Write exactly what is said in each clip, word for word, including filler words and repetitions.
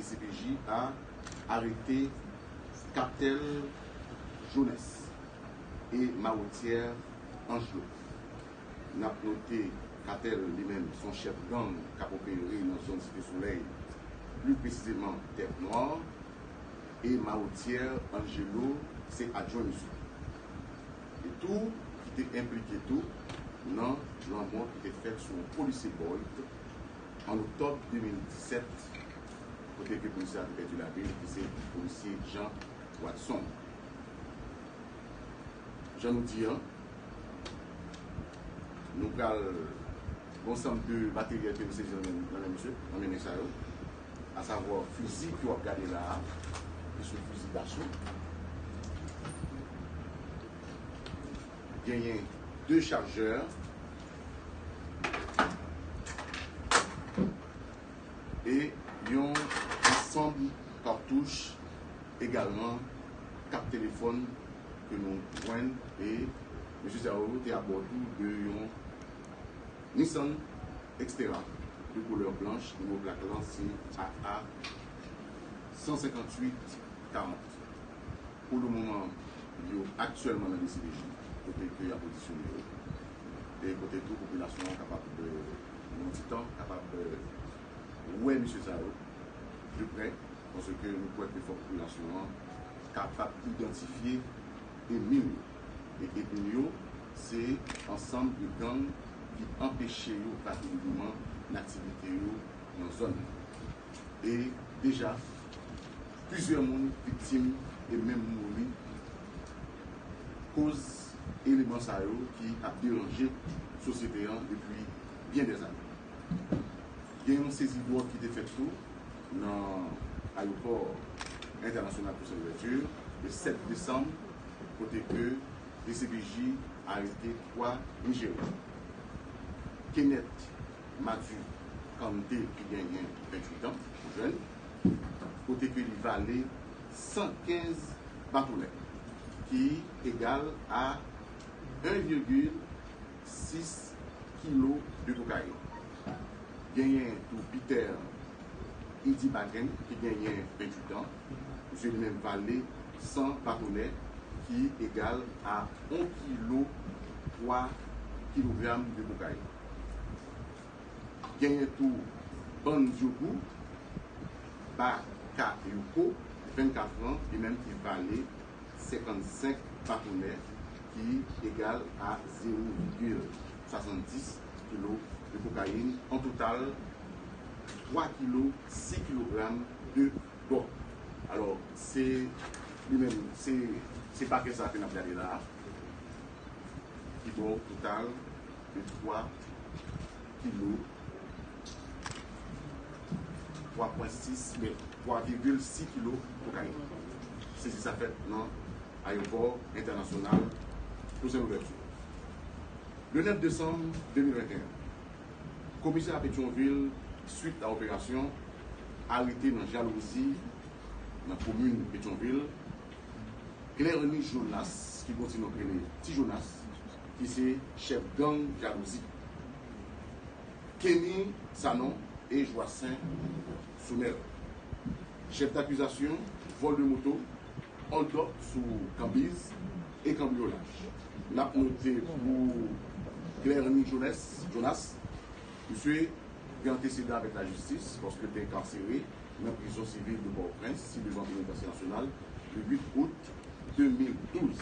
D C P J a arete Captel Jones e Mawotyè Angelo. N ap note Captel li menm se yon chèf gang k ap opere nan zòn Site Solèy, pli presizeman Tèt Nwa, e Mawotyè Angelo se adjwen misye. E tou, ki te enplike tou nan lanmò ki te fèt sou yon polisye Boyd an oktòb de mil disèt, kote ke polisye a te pèdi lavi l, ki se polisye Jean Watson. Jan nou di an, nou pral gen yon sanm de materyèl ke nou sezi nan men, nan men misye, nan men nèg sa yo, asavwa fizi ke w ap gade la a, ki se fizi daso. Genyen de chajè e yon ansanm katouch, egalman kat telefòn ke nou jwenn, e mesye sa yo te abò tou de yon Nissan Xterra de koulè blanch, nimewo plak lan se A A san senkanntuit karant. Pou le moman, yo aktyèlman nan D C P J, kote ke y ap odisyone yo. E kote tou popilasyon an kapab, euh, nan yon ti tan, kapab, euh, wè mesye sa yo de prè, paske nou kwè ke fòk popilasyon an kapab idantifye etni yo. E etni yo, se ansanm de gang ki anpeche yo trake libreman nan aktivite yo nan zòn nan. E deja, plizyè moun viktim e menm mouri koz eleman sa yo ki ap deranje sosyete an depi byen dèzane. Gen yon sezi dwòg ki te fèt tou nan ayewopò entènasyonal Toussaint Louverture le sèt desanm, kote ke D C P J arete twa Nijeryen. Kenneth Matthew Kante, ki genyen venntuit an, jèn, kote ke li vale san kenz batonè, ki egal a en virgil sis kilo de kokayin. Genyen tou Peter Idibaken, ki genyen venntuit an. Misye li menm vale san batonè, ki egal a en kilo twa kilogram de kokayin. Genyen tou Bann Dyougou, Bakayoko, vennkat an, li menm ki vale senkannsenk batonè, ki egal a zewo vigil swasanndis kilo de kokayin. An total, twa kilo sis kilogram de dwòg. Alò, se li menm, se, se pakèt sa ke n ap gade la a, ki ba w total de twa kilo, twa pwen sis, men twa vigil sis kilo kokayin. Sezi sa fèt nan ayewopò entènasyonal Toussaint Louverture. Le nèf desanm de mil venteyen, komisè a Petyonvil, swit a operasyon, arete nan Jalouzi, nan komin Petyonvil, Clerny Jonas, ki gen yon ti non k rele Ti Jonas, ki se chèf gang Jalouzi. Kenny Sanon e Joacin Sounel. Chèf dakizasyon, vòl de moto, hold up sou kanbiz e kanbriyolaj. N ap note pou Clerny Jones, Jonas, misye gen antesedan avèk lajistis, paske l te enkarsere nan prizon sivil de Pòtoprens, sidevan penitansye nasyonal, le uit out de mil douz.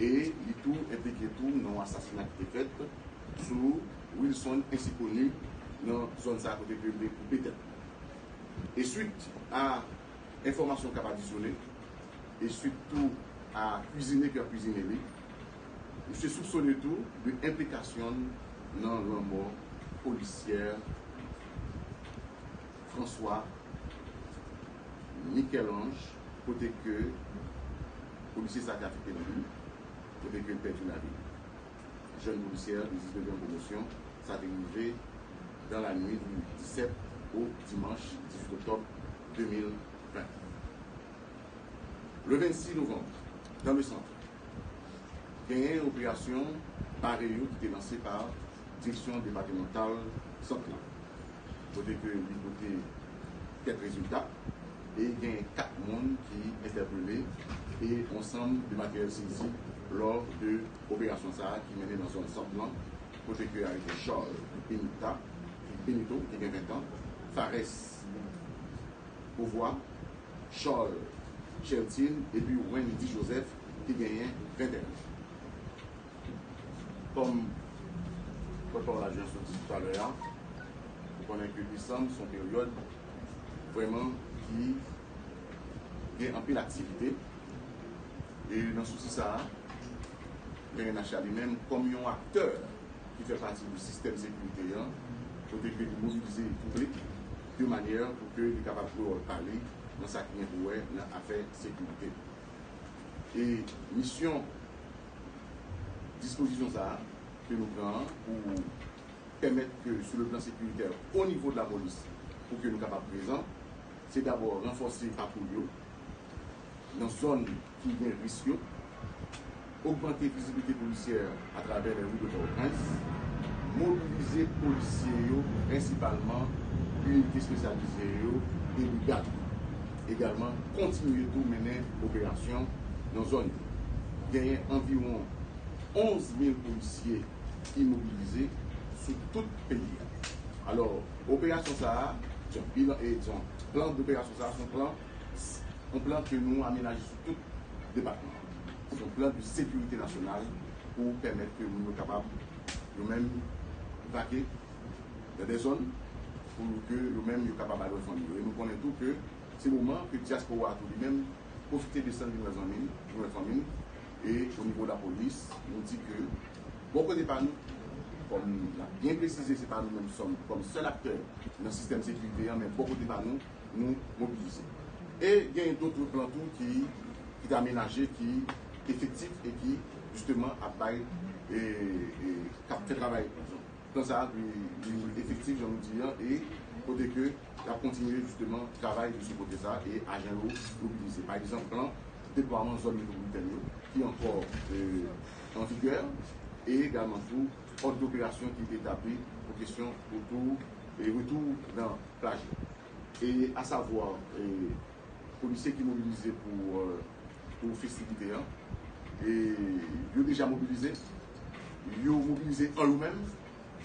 E li tou enplike tou nan yon asasina ki te fèt sou Wilson Ensikoni nan zòn sa kote ke l te koupe tèt. E swit a enfòmasyon k ap adisyone, e swit tou a kwizine k ap kwizine li, misye soupsone tou de enplikasyon nan lanmò polisyè François Michel-Ange, kote ke polisye sa te afekte nan li, kote ke l pèdi lavi l. Jèn polisyè de diznèvyèm pwomosyon, sa te rive dans la nuit du dix-sept au dimanche dix-huit octobre deux mille vingt. Le vingt-six novembre, dans le centre, genyen operasyon bare yo ki te lanse pa Direksyon Depatmantal Sant lan, kote ke li pote kèk rezilta e gen kat moun ki entèpele e yon ansanm de materyèl sezi lò de operasyon sa a ki mennen nan zòn Sant lan, kote ke arete Charles Benita, Benito, ki gen ven tan, Fares Beauvoir, Charles Chertine epi Wendy Joseph, ki genyen venteyen. Kòm pòtpawòl adjwen sot di talè a, ou konnen ke desanm se yon peryòd vrèman ki gen anpil aktivite. E nan sousi sa a, P N H la li menm, kòm yon aktè ki fè pati di sistèm sekirite an, kote ke li mobilize tout li, de manyè pou ke li kapab jwe wòl pa li nan sa ki gen pou wè nan afè sekirite. E misyon dispozisyon sa a ke nou pran an pou pèmèt ke, sou le plan sekiritè, o nivo de lapolis, pou ke nou kapab prezan, se dabò ranfòse patwouy yo nan zòn ki gen risk yo, ogmante vizibilite polisyè atravè lè ri de Pòtoprens, mobilize polisye yo, prensipalman inite espesyalize yo e brigad yo. Egalman, kontinye tou mennen operasyon nan zòn yo. Genyen anviwon onz mil polisye ki mobilize sou tout peyi a. Alò, operasyon sa a, se yon bilan, e, dizon, plan doperasyon sa a, se yon plan, yon plan ke nou amenaje sou tout depatman an. Se yon plan de sekirite nasyonal pou pèmèt ke moun yo kapab, yo menm, vake nan de zòn pou ke yo menm yo kapab al wè fanmi yo. E nou konnen tou ke se moman ke dyaspora a tou li menm pwofite desann vin wè zanmi l, vin wè fanmi l. E o nivo lapolis, nou di ke bò kote pa nou, kòm n ap byen presize, se pa nou menm sòm kòm sèl aktè nan sistèm sekirite an, men bò kote pa nou, nou mobilize. E gen dòt plan tou ki, ki te amenaje, ki efektif e ki, jisteman, ap bay, e, e, k ap fè travay. Plan sa a, li, li efektif, jan nou di an, e kote ke y ap kontinye, jisteman, travay de sou kote sa a, e ajan yo mobilize. Pa egzanp, plan deplwaman zòn metwopolitèn yo, ki ankò, e, an vigè, e egalman tou, òd doperasyon ki te etabli pou kesyon otou, e retou nan plaj yo. E asavwa, e, polisye ki mobilize pou, e, pou festivite an, e yo deja mobilize, yo mobilize an yo menm,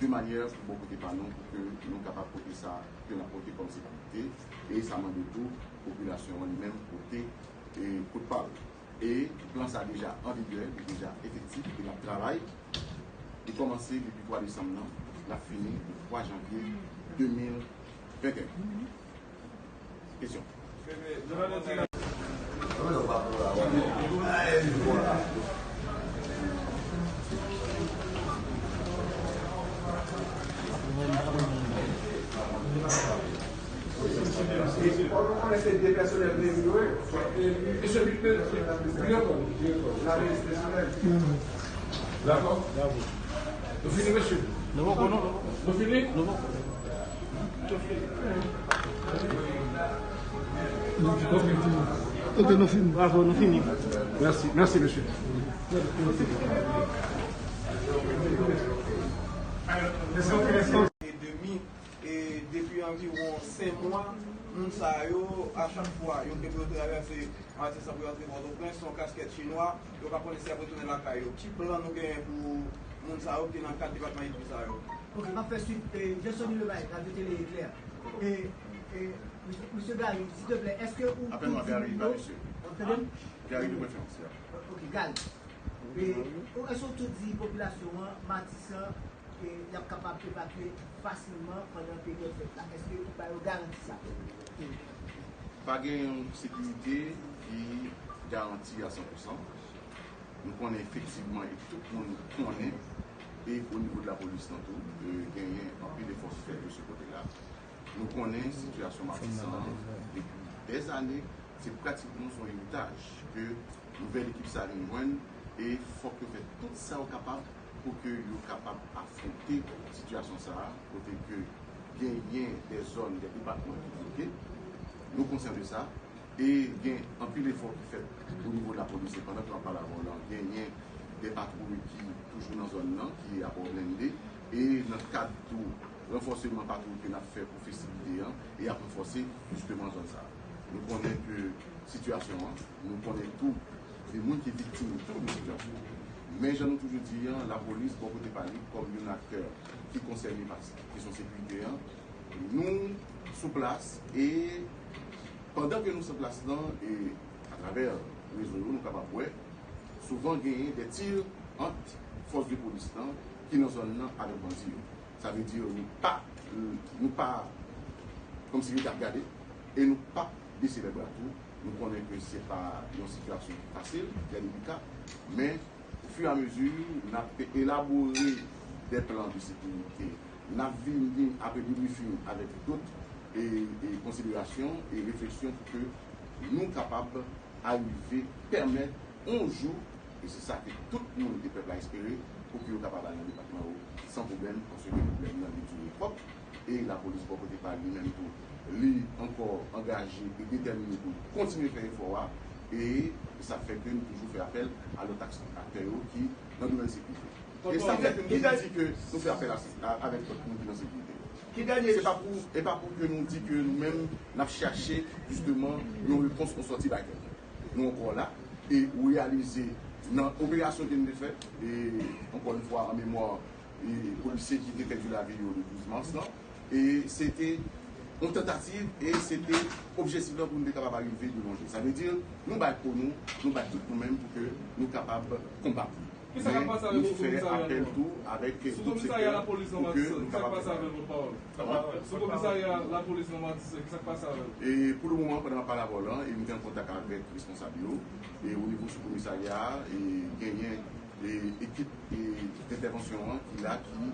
de manyè pou bò kote pa nou, pou ke nou kapab pote sa ke n ap pote kòm sekirite, e sa mande tou popilasyon an li menm pote, e, kout pa l. E plan sa deja an vigè, li deja efektif, e n ap travay. Li kòmanse depi twa desanm nan, l ap fini le twa janvye de mil venteyen. Kesyon. Dakò? Nou fini, mesye? Nou poko, non. Nou fini? Nou poko. Ok, nou fini. Bravo, nou fini. Mèsi, mèsi, mesye. E demi, e depi anviwon senk mwa, moun sa yo, a chak fwa, yo gen pou yo travèse Maten sa pou yo antre Pòtoprens, se yon kaskèt chinwa, yo pa konnen si y ap retounen lakay yo. Ki plan nou genyen pou moun sa yo ki nan kat depatman edmi sa yo? Ok, m ap fè swit. E, Jansony Lemayik, Radyo Tele Eklè. E, e, Mesye Gary, silteplè, èske ou tou di moun yo, w ap tande m? Gary de Preference, yeah. Ok, Gary. E, ou, èske ou tou di popilasyon an, Matisan, e, y ap kapab evakye fasilman pandan peryòd fèt la? Èske ou ba yo garanti sa? Pa gen yon sekirite ki garanti a san pou san. Nou konnen efektivman, e tout moun konnen, e o nivo de lapolis lan tou, e, genyen anpil efò ki fèt de se kote la. Nou konnen sitiyasyon Matisan an depi dèzane, se pratikman se yon eritaj ke nouvèl ekip sa a vin jwenn, e fòk yo fè tout sa yo kapab pou ke yo kapab afwonte sitiyasyon sa a, kote ke genyen de zòn, de depatman ki bloke. Nou konsyan de sa. E gen anpil efò ki fèt o nivo de lapolis. E pandan ke m ap pale avè w la, genyen de patwouy ki toujou nan zòn nan, ki apò blende. E nan kad tou ranfòseman patwouy ke n ap fè pou festivite an, e ap ranfòse jisteman zòn sa a. Nou konnen ke sitiyasyon an, nou konnen tou de moun ki viktim tou de sitiyasyon an. Men jan nou toujou di an, lapolis bò kote pa li kòm yon aktè ki konsène pa kesyon sekirite an, nou sou plas e pandan ke nou sou plas lan e atravè rezo yo nou kapab wè souvan genyen de tir ant fòs de polis lan ki nan zòn nan avèk bandi yo. Sa vle di nou pa, nou pa kòmsi yo t ap gade e nou p ap bese lè bra tou. Nou konnen ke se pa yon sitiyasyon ki fasil, trè delika, men ofiramezu n ap elabore de plan de sekirite, n ap vini apre debriefing avèk dòt e, e konsiderasyon e refleksyon pou ke nou kapab arive pèmèt yon jou, e se sa ke tout moun e pèp la espere, pou ke yo kapab al nan depatman yo san pwoblèm, paske pwoblèm nan li dire twòp, e lapolis bò kote pa li menm tou, li ankò angaje e detèmine pou l kontinye fè efò a, e sa fè ke nou toujou fè apèl a lòt ak-, aktè yo ki nan domèn sekirite. E sa fè ke nou toujou di ke nou fè apèl a, a, avèk lòt moun ki nan sekirite. Se pa pou, e pa pou ke nou di ke nou menm, n ap chache, jisteman, yon repons, yon sòti bay kèk moun. Nou ankò la, e ou reyalize nan operasyon ke nou te fè, e ankò yon fwa, an memwa, e polisye ki te pèdi lavi yo le douz mas lan, e se te yon tantativ, e se te objektif lan pou nou te kapab arive de lonje. Sa vle di, nou bay po nou, nou bay tout nou menm pou ke nou kapab konbat. Men nou fè apèl tou avèk tout sektè pou ke nou kapab. Kòman? Sou komisarya lapolis nan Matisan, kisa k pase avè l, pòtpawòl? Sou komisarya lapolis nan Matisan, kisa k pase avè l? E pou le moman, pandan m ap pale avè w lan, e m te an kontak avèk responsab yo, e o nivo sou komisarya a, e genyen e ekip e entèvansyon an ki la, ki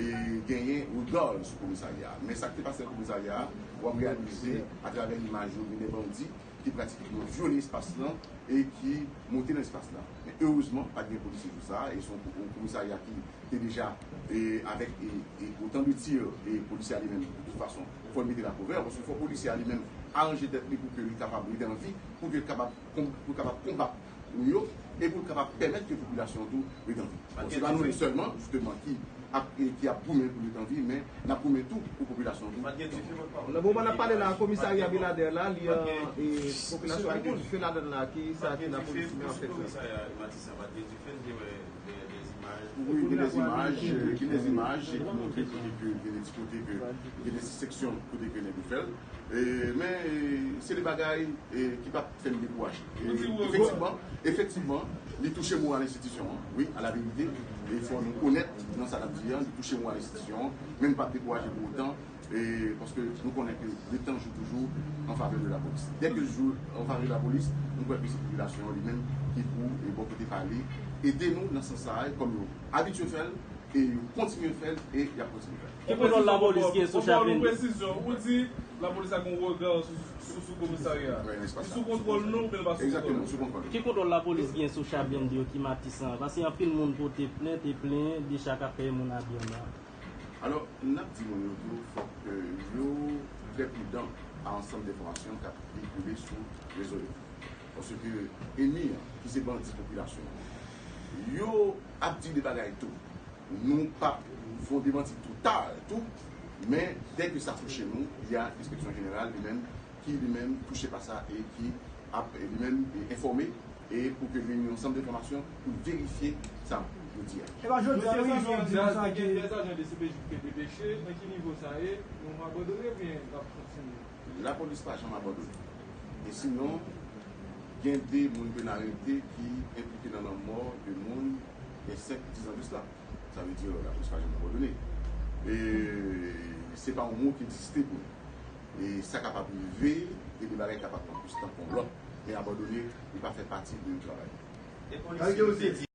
e genyen rega sou komisarya a. Men sa k te pase nan komisarya a, w ap reyalize atravè imaj yo, gen de bandi ki pratikman vyole espas lan e ki monte nan espas la. Men erezman, pa t gen polisye jou sa a, e se yon, yon komisarya ki te deja e avèk e, e otan de tir, e polisye a li menm, de tout fason, fò l mete l a kouvè, paske fò polisye a li menm aranje tèt li pou ke li kapab rete an vi, pou ke l kapab kon-, pou l kapab konbat moun yo, e pou l kapab pèmèt ke popilasyon an tou rete an vi. Bon, se pa nou menm sèlman, jisteman, ki ap, e ki ap goumen pou l rete an vi, men n ap goumen tou pou popilasyon an tou. Nan moman n ap pale la, komisarya Beladè la, li an, e popilasyon an gen dife ladan l la, ki sa ke lapolis menm ap fè? Komisarya Matisan pa t gen dife, m te wè de, de zimaj. Wi, gen de zimaj, gen de zimaj ki montre kote ke, gen de ti kote ke, gen de ti seksyon kote ke nèg yo fè l. E, men, e, se de bagay, e, ki p ap fè n dekouraje. E, efektivman, efektivman, li touche moral enstitisyon an, wi, a la verite. E fò nou onèt nan sa n ap di an, li touche moral enstitisyon an, men n p ap dekouraje pou otan, e, paske nou konnen ke letan jou toujou an favè de lapolis. Dèke jou an favè de lapolis, nou kwè ke se popilasyon an li menm ki pou, e, bò kote pa li, ede nou nan sans sa a, kòm yo abitye fè l, e yo kontinye fè l, e y ap kontinye fè l. Ki kontwòl lapolis gen sou Chabin? Presizyon, ou di lapolis la gen yon rega sou, sou, sou komisarya a. Li sou kontwòl nou, oubyen li pa sou kontwòl nou? Egzakteman, sou kontwòl nou. Ki kontwòl lapolis gen sou Chabin yo ki Matisan an? Paske anpil moun pote plent e plen de chak ap fè moun abandone. Alò, n ap di moun yo tou, fòk, e, yo trè pridan a ansanm de enfòmasyon k ap veyikile sou rezo yo. Paske enmi an, ki se bandi popilasyon an, yo ap di de bagay tou. Nou p ap fè yon demanti total tou, men dèke sa touche nou, y a Enspeksyon Jeneral li menm, ki li menm touche pa sa e ki ap, e, li menm, e, enfòme, e pou ke li gen yon ansanm de enfòmasyon pou verifye sa yo di a. E pa jodi a, wi, jodi a, sa gen dèz ajan de C P J ki te depeche, nan ki nivo sa ye? Nou abandone oubyen n ap kontinye? Lapolis pa janm abandone. E sinon, gen de moun ke n arete ki enplike nan lanmò de moun gen senk, diz an de sila. Sa vle di, lapolis pa janm abandone. E se pa yon mo ki egziste pou nou. E sa kapab rive, e de bagay kapab pran plis tan ke yon lòt. Men abandone, li pa fè pati de yon travay. E polisye yo te di